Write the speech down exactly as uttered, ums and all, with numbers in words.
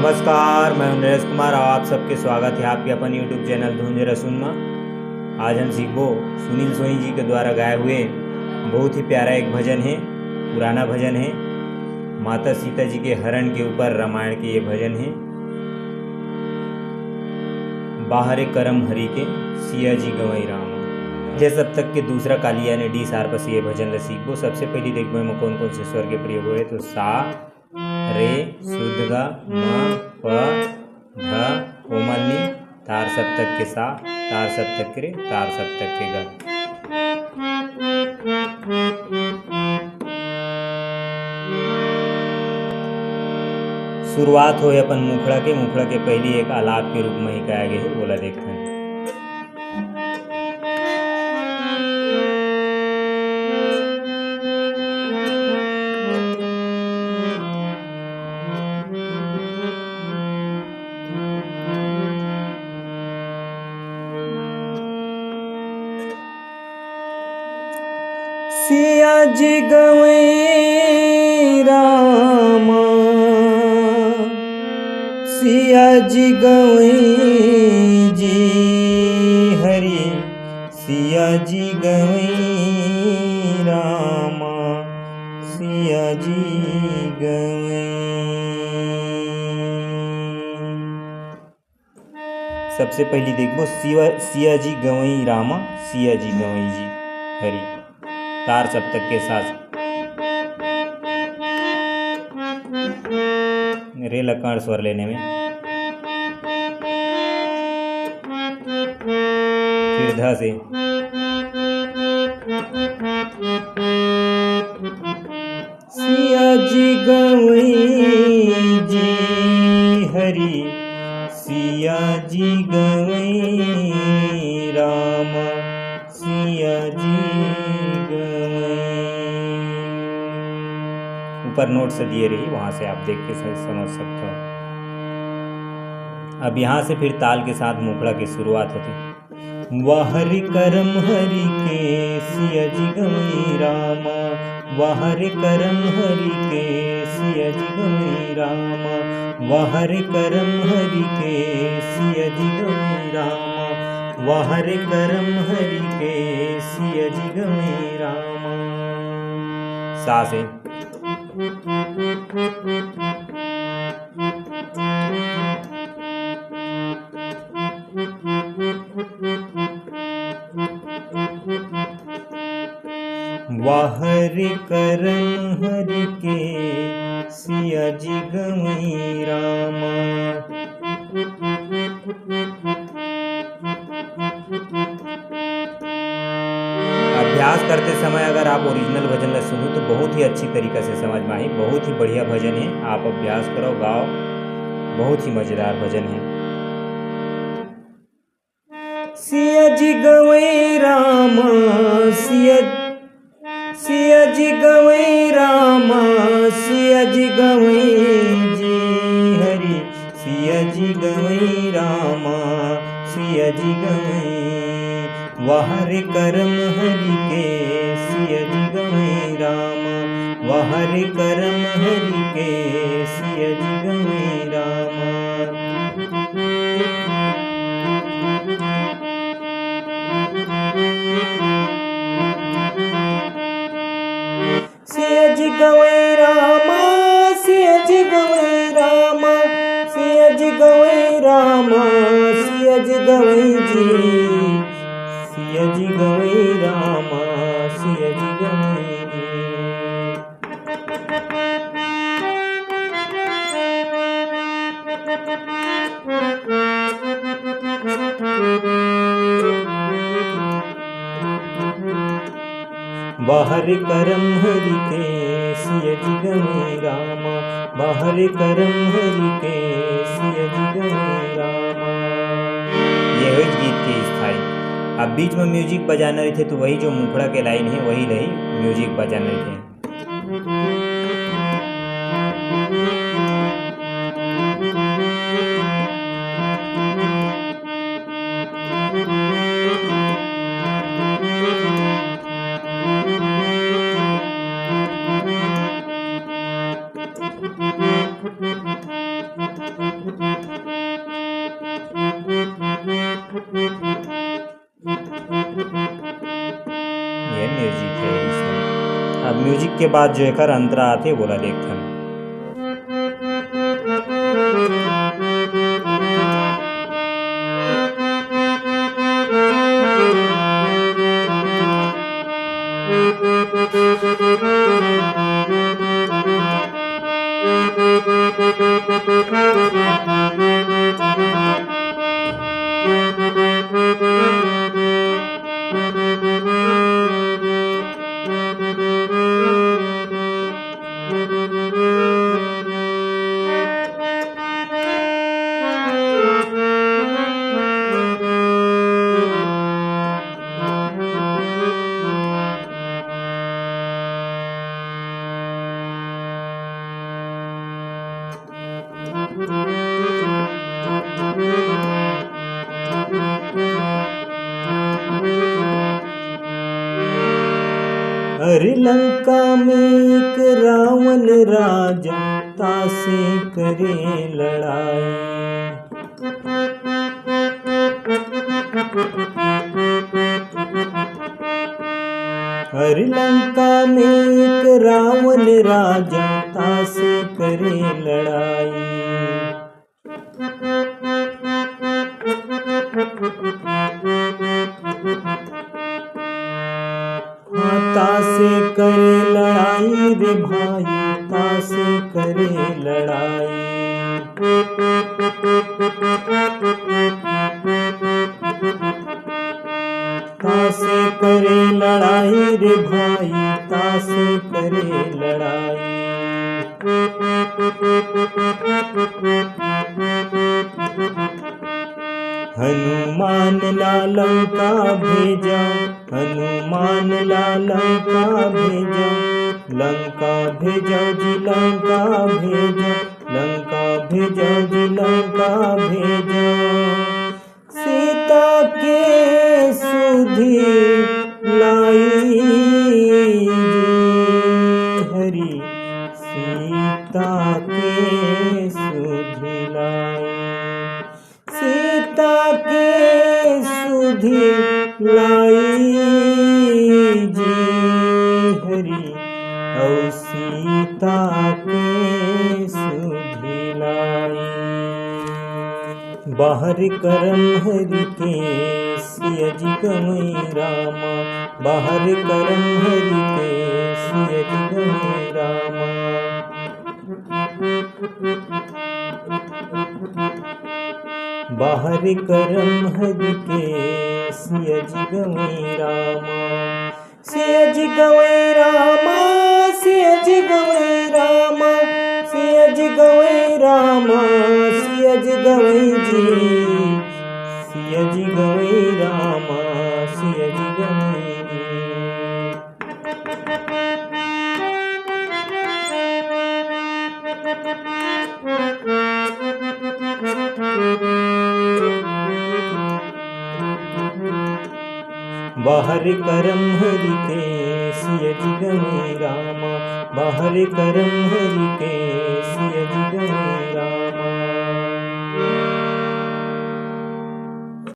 नमस्कार, मैं हूं नरेश कुमार और आप सबके स्वागत है आपके अपन YouTube चैनल धुंध रसुन में। आज हम सीखबो सुनील सोनी जी के द्वारा गाए हुए बहुत ही प्यारा एक भजन है, पुराना भजन है। माता सीता जी के हरण के ऊपर रामायण के ये भजन है। बाहरे करम हरि के सिया जी गवई राम। मध्य सप्तक के दूसरा काली यानी डी सार पर ये भजन ल सीखबो। सबसे पहली देखबो एमा कौन कौन से स्वर के प्रयोग होए, तो सा, रे, शुद्ध गा, म, प, ध, कोमल नी, तार सप्तक के सा, तार सप्तक के रे, तार सप्तक के गा। शुरुआत होए अपन मुखड़ा के, मुखड़ा के पहली एक आलाप के रूप में ही गाया गया है, ओला देखथन। सिया जी गवई रामा, सिया जी गवई जी हरी, सिया जी गवई रामा, सिया जी गवई। सबसे पहली देखबो सिया, सिया जी गवई रामा, सिया जी गवई जी हरी, तार सप्तक के साथ। रे लकड़ स्वर लेने में, फिर ध से। सिया जी गवई जी हरी, सिया जी गवई रामा, सिया जी गवई। ऊपर नोट से दिए रही, वहां से आप देख के सही समझ सकते हो। अब यहाँ से फिर ताल के साथ मुखड़ा की शुरुआत होती। वाह रे करम हरि के सिया जी गवई रामा, वाह रे करम हरि के सिया जी गवई रामा, वाह रे करम हरि के सिया जी गवई रामा, वाह रे करम हरि के सिया जी गवई रामा। सा से। वाह रे करम हरि के सिया जी गवई रामा। अभ्यास करते समय अगर आप ओरिजिनल भजन ला सुनो तो बहुत ही अच्छी तरीका से समझ में आही। बहुत ही बढ़िया भजन है, आप अभ्यास करो, गाओ, बहुत ही मजेदार भजन है। सिया जी गवई रामा, सिया, सिया जी गवई रामा, सिया जी गवई जी हरी, सिया जी गवई रामा, सिया जी गवई। वाह रे करम हरि के सिया जी गवई रामा, वाह रे करम हरि के सिया जी गवई रामा। सिया जी गवई रामा, सिया जी गवई रामा, सिया जी गवई रामा, सिया जी गवई जी, सिया जी गवई रामा, सिया जी गवई जी। वाह रे करम हरि के सिया जी गवई रामा, वाह रे करम हरि के सिया जी गवई रामा। ये हुई गीत के स्थाई। अब बीच में म्यूजिक बजाना रहिथे, तो वही जो मुखड़ा के लाइन है, वही ला ही म्यूजिक बजाना रहिथे। ये म्यूजिक है इसमें। अब म्यूजिक के बाद जो एकर अंतरा आथे, वोला देखथन। अरे लंका में एक रावण राजा, तासे करे लड़ाई। अरे लंका में एक रावण राजा, तासे करे लड़ाई। हाँ, तासे करे लड़ाई रे भाई, तासे करे लड़ाई। तासे करे लड़ाई रे भाई, तासे करे लड़ाई। हनुमान ला लंका भेजा, हनुमान ला लंका भेजा, लंका भेजा जी, लंका भेजा, लंका भेजा जी, लंका भेजा। सीता के सुधि लाई जी हरि, सीता के सुधि लाई। सीता के सुधि लाई जी हरि, अउ सीता के सुधि लाई। बाहर करम हरि के सिया जी गवई रामा, बाहर करम हरि के सिया जी गवई रामा। बाहर करम हरि के सिया जी गवई रामा, सिया जी गवई रामा, सिया जी गवई रामा, सिया जी गवई रामा, सिया जी गवई जी, सिया जी गवई रामा, सिया जी गवई जी। बाहर करम हरि के सिया जी गवई रामा, बाहर करम हरि के सिया जी गवई रामा।